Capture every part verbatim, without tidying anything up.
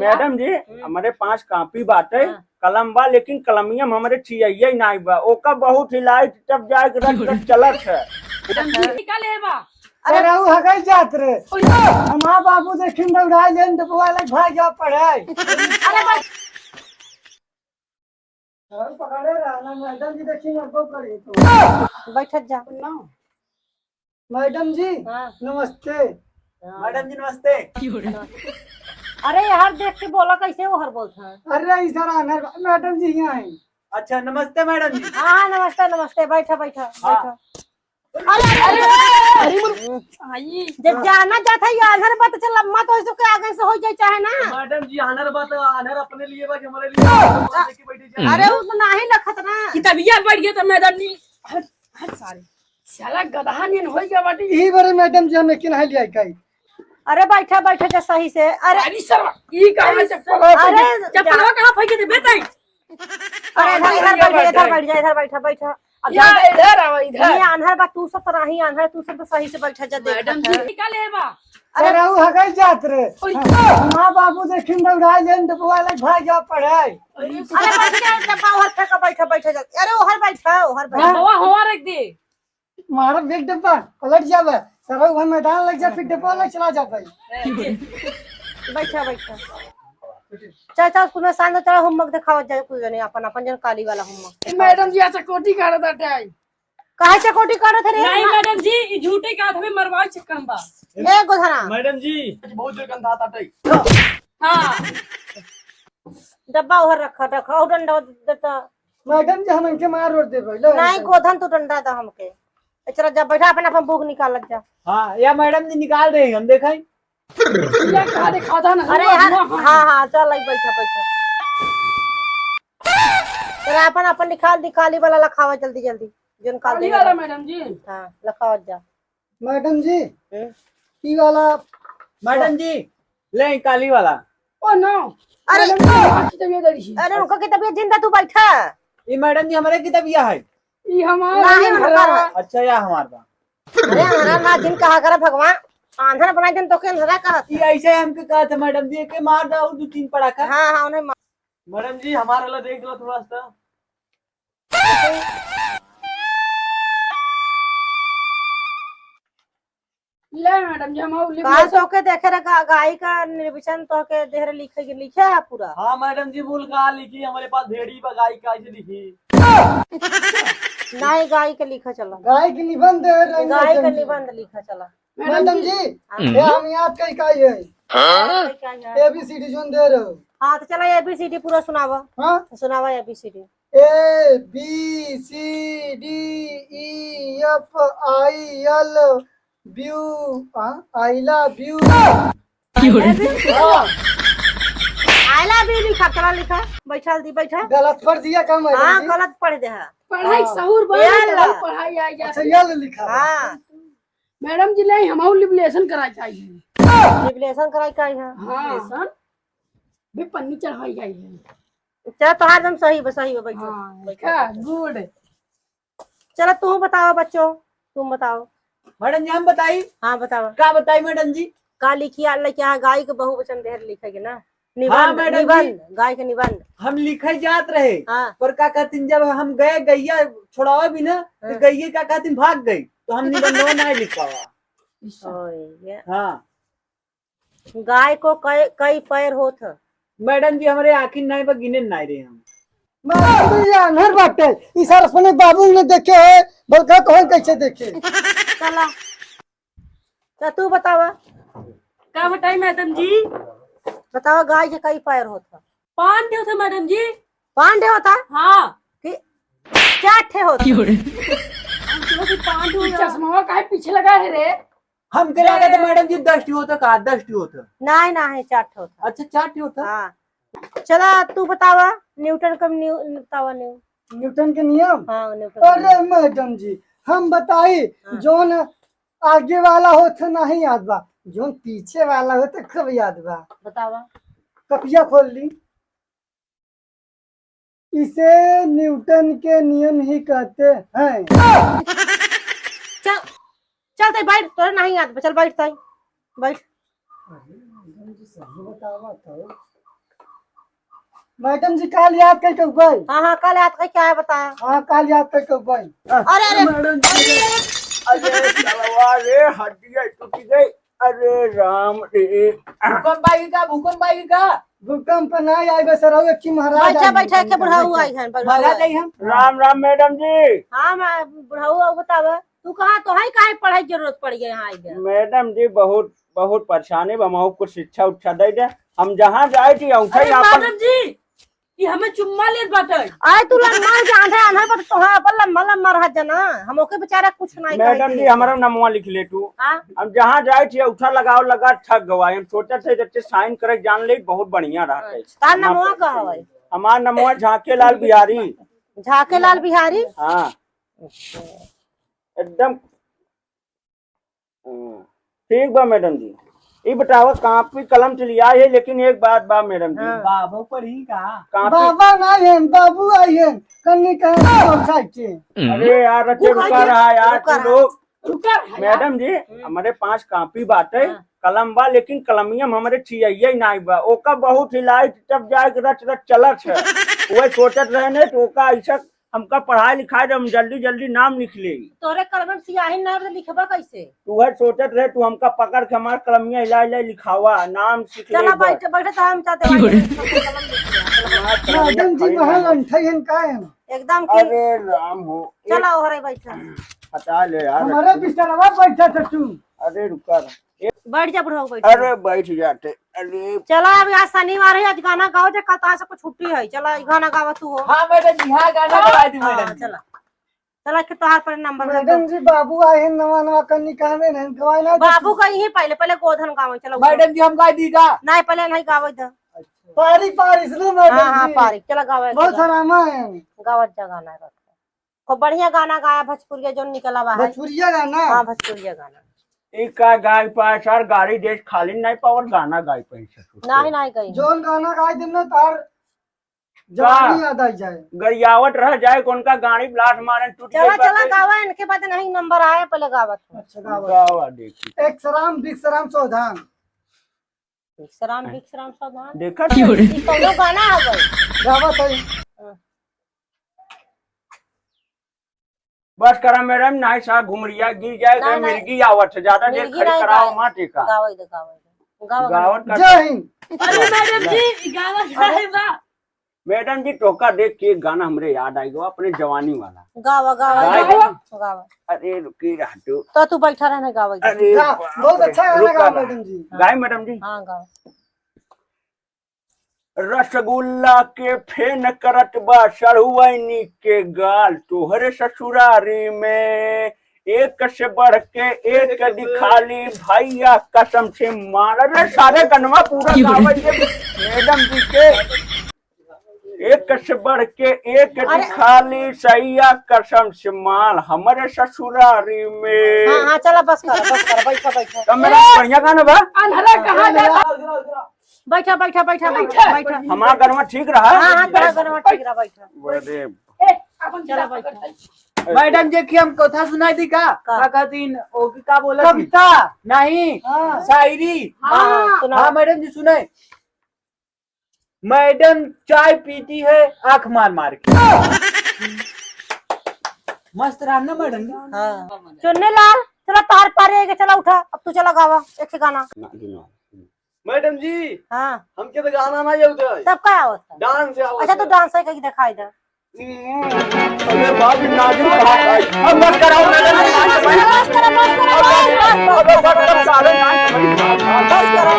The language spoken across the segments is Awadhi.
मैडम जी, हम्म। हमरे पास कापी बाटे, हाँ। कलम बा, लेकिन कलमिया में हमरे चियइये नाई बा। ओका बहुत हिलाई, तब जाए के रट रट चलत है। मैडम जी, का लेबा? अरे, अरे, ऊ हगई जात रे। ओए। हमार बाबू देखिन दौड़ाई लेन, डबवा लग भाग जा पढ़ाई। अरे भाई। घर पकड़े रहना, मैडम जी देखिन, अब करी तो। बैठत जा। ना। मैडम जी, हाँ। नमस्ते। मैडम जी, नमस्ते। अरे, यार, देख के बोला, कैसे ओहर बोलत है? अरे, ई सारा अनहर बा-, मैडम जी यहाँ है। अच्छा, नमस्ते मैडम जी। हाँ, हाँ, नमस्ते, नमस्ते, बैठा, बैठा, हाँ। बैठा। अरे, अरे, अरे, अरे, आई। जब जाना जात है, ये अनहर बा, तो चल, अम्मा तो इसके आगे से हो जाए, चाहे ना। मैडम जी, अनहर बा, तो अनहर अपने लिए बा कि हमरे लिए बा, लेके बैठे जाए। अरे, वो तो नाही लखत ना। किताबिया बैठ गया तो मैडम जी, हट, हट सारे। साला गदहा नियन होई गया बाटी। यही बारे मैडम जी हमें किनाई लिया काई। अरे बैठा, बैठा जा सही से। अरे अरे सरवा, ई कहाँ अरे चप्पल? अरे चप्पल जा। कहाँ फेंके थे बेटा? अरे इधर, इधर बैठ, इधर बैठ जा, इधर बैठा, बैठा। अब या जा। इधर आवा, इधर। ये आन्हर बा, तू सब तो नहीं आन्हर, तू सब तो सही से बैठा जा, देख मैडम बैठा। जी, का लेबा? अरे अरे ऊ हगई जात रे। ओए। हमार बाबू देखिन दौड़ाई लेन, डबवा लग भाग जा पढ़ाई। अरे बैठ जा, डब्बा ओहर फेंका, बैठा, बैठा जा। अरे ओहर बैठा, ओहर बैठा। हाँ। डब्बा हमार रख दे। मारा बेग डब्बा पलट जावे, सारा वह मैदान लग जा, फिर डब्बा लग चला जा भाई। बैठा, बैठा। चल, चल, कुल में शांत हो, चल, homework देखावत जाए, कुल जने अपन, अपन जन काली वाला homework। ए, मैडम जी, अच्छा कोटी काढ़त बाटे। काहे से कोटी काढ़त है रे? नहीं, मैडम जी, ई झूठे का हमें मरवाए चक्कर में बा। ए, गोधरा। मैडम जी, बहुत जोर गंधा बाटे। हाँ। डब्बा ओहर रखा, रखा, और डंडा देता। मैडम जी, हम इनके मार रोड दे भाई, लो नहीं, इनके। गोधन तू डंडा दा हमके। ए, चला जा, बैठा, अपन, अपन बुक निकालत जा। हाँ, या मैडम जी निकाल रहे हैं, हम देखाई। या का दिखाता ना, अरे हुआ, यार, हुआ, हाँ। हाँ, हाँ, चल, आई, बैठा, बैठा। चला, अपन, अपन निकाल, निकाली वाला लखावा जल्दी, जल्दी। जो निकाल काली दे वाला वाला। मैडम जी। हाँ, लखावा जा। मैडम जी, हम्म। ई वाला मैडम जी, ले काली वाला। Oh no. अरे, मैडम जी, आपकी तबीयत अड़ी है। अरे, उनका की तबीयत जिंदा, तू बैठा। ई मैडम जी, हमरे की तबीयत है। ई हमारा नहीं, नहीं उनका हमारा। है। अच्छा, या हमार बा। अरे, हमारा ना जिन कहा करा भगवान, आंधर बनाई देन तो के अंधरा कहत ई है। ऐसे हमके कहत है मैडम जी, के मार दो दो तीन पड़ाका। हाँ, हाँ, उन्हें मार। मैडम जी, हमारा ला देख दो थोड़ा सा। ले मैडम जी, हम आऊ लिख का लेते। तोके देखे रहे गा-, गाय का निर्वचन तोके देहरे लिखे के लिखे है पूरा। हाँ मैडम जी, बोल का लिखी, हमारे पास भेड़ी बा, गाय का ऐसे लिखी। नहीं, गाय के लिखा चला। गाय के निबंध है, रंग गाय के मैडम जी। निबंध लिखा चला। मैडम मैडम जी। जी, हाँ। ये हम याद कई का है? हाँ? क्या है? A B C D zone दे रहे हो। हाँ, तो चला A B C D पूरा सुनावा। हाँ? सुनावा A B C D। A B C D E F I L B U, हाँ, I love you। क्यों रे? हाँ। I love you लिखा, चला लिखा, बैठा दी, बैठा। गलत पढ़ दिया का मैडम हाँ, जी? गलत पढ़ दे है। पढ़ाई हाँ। सहूर बा, ये ला। पढ़ाई आई जाती। अच्छा, ये ले लिखा। हाँ। मैडम जी, ले, हम और लिबलेशन कराई चाहिए। लिबलेशन कराई का है? हाँ। लिबलेशन? बे, पन्नी चढ़वाई आई है। चला, तोहार एकदम सही बा, सही बा, बैठो, हाँ, बैठो, का बैठो। Good। चला, तू बताओ बच्चों, तुम बताओ। मैडम जी, हम बताई? हाँ, बताओ। का बताई मैडम जी? का लिखी आ, लइके आ, गाय के बहुवचन देहर लिखे के ना। निबंध, हाँ, मैडम जी। निबंध, गाय के निबंध। हम लिखे जात रहे, हाँ। पर का कहतीन, जब हम गए गैया छोड़ावे भी ना, तो हाँ। गैया का कहतीन, भाग गई, तो हम निबंधवा नहीं लिख पावा। ओए, ये। हाँ। गाय को कई, कई पैर होत ह? मैडम जी, हमरे आँखिन नाई बा, गिने नाई रहे हम। मैडम जी, ये आन्हर बाटे। ई सार अपने बाबू ने देखे है, बलका तो हम कैसे देखे? चला। तो तू बतावा। का बताई मैडम जी? बतावा, गाय के कई पैर होत ह? पाँच ठे होत ह मैडम जी। पाँच ठे होत ह? हाँ। कि चार ठे होत ह? क्यों रे? हम सोचे पाँच ठे होत ह। चश्मा काहे पीछे लगा है रे? हमके लागत है मैडम जी दस ठे होत ह का, दस ठे होत ह। नहीं, नहीं, चार ठे होत ह। अच्छा, चार ठे होत ह। हाँ। चला, तू बतावा, न्यूटन का न्यू-, बतावा, न्यू-, न्यूटन के नियम? हाँ, न्यूटन का अरे नियम। मैडम जी, हम बताई, हाँ। जौन आगे वाला होत ह नहीं याद बा, जौन पीछे वाला होत ह खूब याद बा। बतावा। कपिया खोल ली। इसे न्यूटन के नियम ही कहते हैं। चल, चल तई बैठ, तोरे नहीं याद बा, चल बैठ तई, बैठ। अरे, मैडम जी सही बतावा तो। मैडम जी, काल याद कइके उबई। हाँ, हाँ, काल याद कइके आए, बताए। हाँ, काल याद कइके उबई। अरे, अरे। मैडम जी, अरे, सलवा रे, हड्डियाँ टूट गई। अरे राम रे। भूकंप आई का? भूकंप आई का? भूकंप ना आई बे सरऊ, एक महाराज बैठा, आई बैठा, के बुढ़ऊ आई है, बुढ़ऊ महाराज आई। आई हम। राम राम मैडम जी। हाँ, मैं बुढ़ऊ, अब बतावे, तू कहाँ, तो है काहे पढ़ाई जरूरत पड़ गई यहाँ आई गया? मैडम जी, बहुत, बहुत परेशानी बा, हमहू कुछ शिक्षा उच्छा दे दे। हम जहाँ जाए थी, उठे अरे ही आपन मैडम जी, कि हमें चुम्मा लेत बाटे। आए तू लम्मा जान है, अनहर पर तोहार अपन लम्मा लम्मा रह जना। हम ओके बेचारा कुछ नहीं मैडम कहती जी, है। हमारा नमवा लिख ले तू। हाँ? हम जहाँ जाए थी, उठा लगाओ लगा थक गवा। हम सोचत है जब से साइन करे जान ले, बहुत बढ़िया रहत है। तार नमवा का हवे? हमार नमवा झांके लाल बिहारी। झांके लाल बिहारी? हाँ। अच्छा। एकदम। हम्म, ठीक बा मैडम जी। ई बतावा, कापी कलम चलिया है, लेकिन एक बात बा मैडम जी। हाँ। बाबू पढ़ी का? कापी बाबा ना है, बाबू आई है, कन्नी कहाँ से उठाई के? अरे यार, रचे रुका रहा यार, रुका तू रहा। लोग। रुका रहा यार। मैडम जी, हम्म। हमारे पास कापी बाटे, हाँ। कलम बा, लेकिन कलमिया में हमारे चियैया ही नाई बा। ओका बहुत हिलाई, तब जाए के रच रच चलत है। वह सोचत रहे ने, तो ओका ऐसा हमका पढ़ाई लिखाई दे, हम जल्दी जल्दी नाम लिख ले। तोरे कलम में सियाही ना रहे तो लिखबा कैसे? तू है सोचत रहे, तू हमका पकड़ के हमार कलमिया हिला हिला लिखावा, नाम सीख ले चला बस। बैठ, बैठ तो हम चाहते हैं। हमार कलमिया मैडम जी, खड़ी वहाँ ना। लंठई हन का है? एकदम की अरे राम हो, चला एक ओहरे बैठा। हटा ले यार। हमारे बिस्तरवा बैठा था तू। अरे रुका। बैठ जा बुढ़ऊ, बैठ जा। अरे बैठ जाते। अरे चला, अब आज शनिवार है, आज गाना गाओ जे, कल तोहार सबको छुट्टी है। चला, ई गाना गावा तू हो। हाँ मैडम जी, हाँ गाना गवा दी हाँ, मैडम जी। चला। चला के तोहार पर नंबर दे मैडम दो। जी, बाबू आए हैं, नवा नवा कन्नी कहने नहीं, गवाए ना बाबू देती। का यही पहले, पहले गोधन गावे, चलो। मैडम जी, हम गा दी का? नहीं, पहले नहीं गावे दो। अच्छा। पारी, पारी, सुनो मैडम हाँ, हाँ, जी। पारी, चला गावे, बहुत चला। हरामा है। गावत जा गाना रख। खूब बढ़िया गाना गाया भोजपुरिया जोन निकला बा है। भोजपुरिया गाना? हाँ, भोजपुरिया गाना। ई का गाय पाए सर, गाड़ी देश खाली नहीं पावर, गाना गाय पाए ससुर। नहीं, नहीं गई। जोन गाना गाय दिन ना तार जवानी का? याद आई जाए। गरियावत रह जाए, कौन का गाड़ी ब्लास्ट मारन टूट चला, गई चला, बाटे। गावा, इनके बाद नहीं नंबर आया, पहले गावत हूँ। अच्छा, गावा। गावा देखी। एक सराम, बिक सराम, सावधान। बिक सराम, बिक सराम, सावधान। देखा ई कौनो गाना हवे? गावत है। हाँ। बस करा मैडम, नाई सा घुमरिया गिर जाए, ना, ना। मिर्गी आवत है, ज्यादा देर मिर्गी खड़ी नहीं कराओ गाए। मत एका। गावे दे, गावे दे। गावा, गावा। गावत का जय हिंद। अरे मैडम जी, ई गावा अरे। गाए बा। मैडम जी, तोहका देख के एक गाना हमरे याद आई गवा, अपने जवानी वाला। गावा, गावा, गाए गावा, दे। गावा। अरे रुकी रह तू। तो तू बैठा रहने गावे दे। अरे गा, बाप बहुत रे, अच्छा गाना रुका गावा ना। मैडम जी। गाए मैडम जी। हाँ, गावा। रसगुल्ला के फेन करत बा सढ़ुआइनी के गाल तोहरे ससुरारी में। एक से बढ़ के एक दिखाली भैया कसम से माल। अरे सारे गनवा पूरा गावे के मैडम जी के। एक से बढ़ के एक अरे। दिखाली सैया कसम से माल हमरे ससुरारी में। हाँ, हाँ, चला बस कर, बस कर, बैठा, बैठा। तो मेरा बढ़िया गाना बा। अंधरा कहाँ जा बैठा, बैठा, बैठा, बैठा, बैठा। हमारा गनवा ठीक रहा? हाँ, हाँ, तोरा गनवा ठीक रहा, बैठा। अरे। ए, अपन चला, बैठा। मैडम जी की हम कथा सुनाई दी का? का? का कहतीन, ओ, का बोला थी? कविता। नहीं, हाँ। शायरी। हाँ, हाँ, सुनाओ। हाँ, मैडम जी सुने। मैडम चाय पीती है आंख मार मार के। मस्त रहा ना मैडम जी? हाँ। चुन्ने लाल, चला तार पार आएगा, चला उठा, अब तू चला गावा एक गाना। ना, जी ना। मैडम जी, हाँ। हमके तो गाना ना आवत है। तब का आवत है? डांस आवत है। अच्छा, तो डांस है कहीं दिखाई दे। अरे बाप रे, नागिन कहाँ है? अब बस कराओ, मैडम जी, बस करो, बस करो, बस करो, बस। अबे बस कर, साले, बस करो।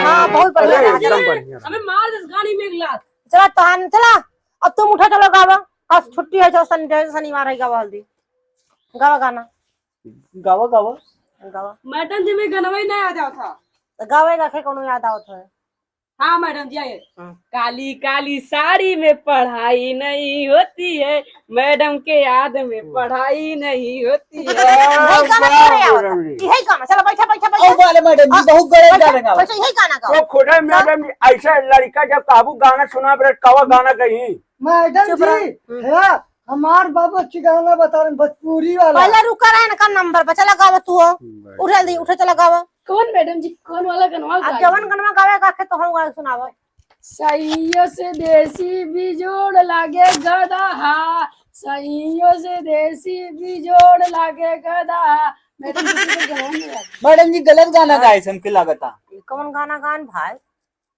हाँ, बहुत बढ़िया अरे, नाच है। एकदम बढ़िया। अबे मार दे इस गाड़ी में एक लात। चला, तहान, चला। अब तुम उठा, चलो गावा। आज छुट्टी है, जो संडे, शनिवार है, गावा हल्दी। गावा गाना। गावा, गावा। गावा। मैडम जी, में गनवा ही ना याद आवत था। तो गावे का खे कोनो याद आवत है? हाँ मैडम जी, आइए। हाँ। काली काली साड़ी में पढ़ाई नहीं होती है, मैडम के याद में पढ़ाई नहीं होती है। यही गाना वाह, करे आवत है। मैडम जी। यही गाना। चलो बैठा, बैठा, बैठा। ओ वाले मैडम जी, आ, बहुत गलत बैठा, गा रहे हैं। बैठा, यही गाना गाओ। तो खुदा मैडम जी, ऐसा लड़का जब काबू गाना सुना, कवा गाना गई? मैडम चुप रह। जी, हम्म। है, हमार बाबू अच्छी गाना बता रहे हैं, भोजपुरी वाला। पहले रुका रहे, इनका नंबर पर चला गावा तू हो। हम्म, उठे दी, उठे चला गावा। कौन मैडम जी, कौन वाला गनवा अब गाई? जवन गनवा गावे गा के तो हम गाए सुनावा। सइयों से देसी बिजोड़ लागे गदहा, सइयों से देसी बिजोड़ लागे गदहा। मैडम जी, कुछ गाना नहीं आता। मैडम जी, गलत गाना हाँ। गाए से हमके लागता। ये कौन गाना गान भाई?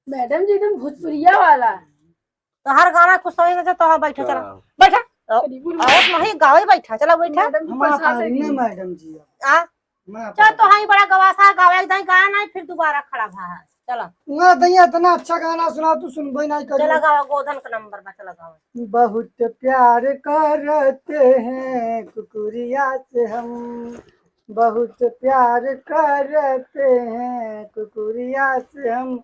मैडम जी, एकदम भोजपुरिया वाला। तो हर गाना कुछ समझ में तो बैठा, चला। हाँ। बैठा। अरे, बोलो। और नहीं गावे बैठा, चला बैठा। मैडम जी, हम आप परेशान आदमी नहीं। मैडम जी। आ? मैं आप चल, तो आदमी। हाई बड़ा गवासा गावे, एक दाई गाना नहीं, फिर दोबारा खड़ा भा है। चला। ना दैया, इतना अच्छा गाना सुना, तू सुनबे नहीं करी। चला गावा, गोधन का नंबर बा, चला गावा। बहुत प्यार करते हैं कुकुरिया से हम, बहुत प्यार करते हैं कुकुरिया से हम,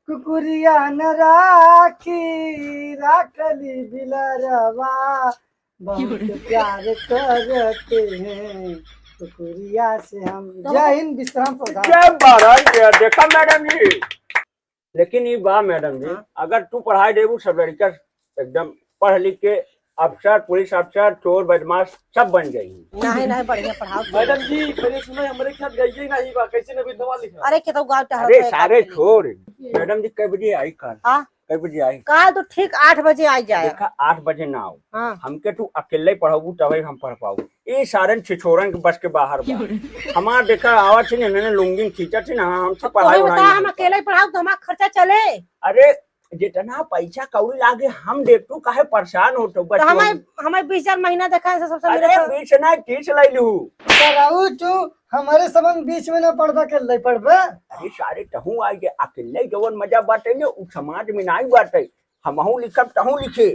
कुकुरिया न राखी, राखली बिलरवा, बहुत प्यार करते हैं कुकुरिया से हम। तो जय हिंद, विश्राम प्रधान। क्या बात है, देखा मैडम जी। लेकिन ये बा मैडम जी, हाँ। अगर तू पढ़ाई देबू, सब लड़का एकदम पढ़ लिख के अफसर, पुलिस अफसर, चोर, बदमाश सब बन जाई। नहीं, नहीं, बढ़िया पढ़ाओ। मैडम जी, पहले सुनो, हमरे खेत गइये नहीं बा, कैसे नबी दवा लिखा? अरे, के तो गाँव टहल अरे, रहे, सारे का छोड़। मैडम जी, कै बजे आई काल? हाँ? कै बजे आई? काल तो ठीक आठ बजे आई जाए। देखा, आठ बजे ना आओ। हाँ। हमके तू अकेले पढ़ाबू, तबे हम पढ़ पाऊ। ई सारन छिछोरन के बस के बाहर बा। हमार देखा, आवत है ना, लुंगी खींचत है ना, हमसे अब पढ़ाई तुम्हें उढ़ाई बता, नहीं हम होता। अकेले ही पढ़ाऊ तो हमारा खर्चा चले? अरे, जितना पैसा कौड़ी लागे हम देब, तू काहे परेशान होत हो, तो बच्चों? हमें, हमें बीस हजार महीना देखा है, सबसे अरे, मिले तो। बीस ना, तीस लाई लू। कराऊ तू, हमारे संबंध बीच में ना पड़बा, अकेले पड़बा। अरे सारे, तहूँ आ गए, अकेले जवन मजा बाटे ने, उ समाज में नाई बाटे। हमहू लिखब, तहूँ लिखे।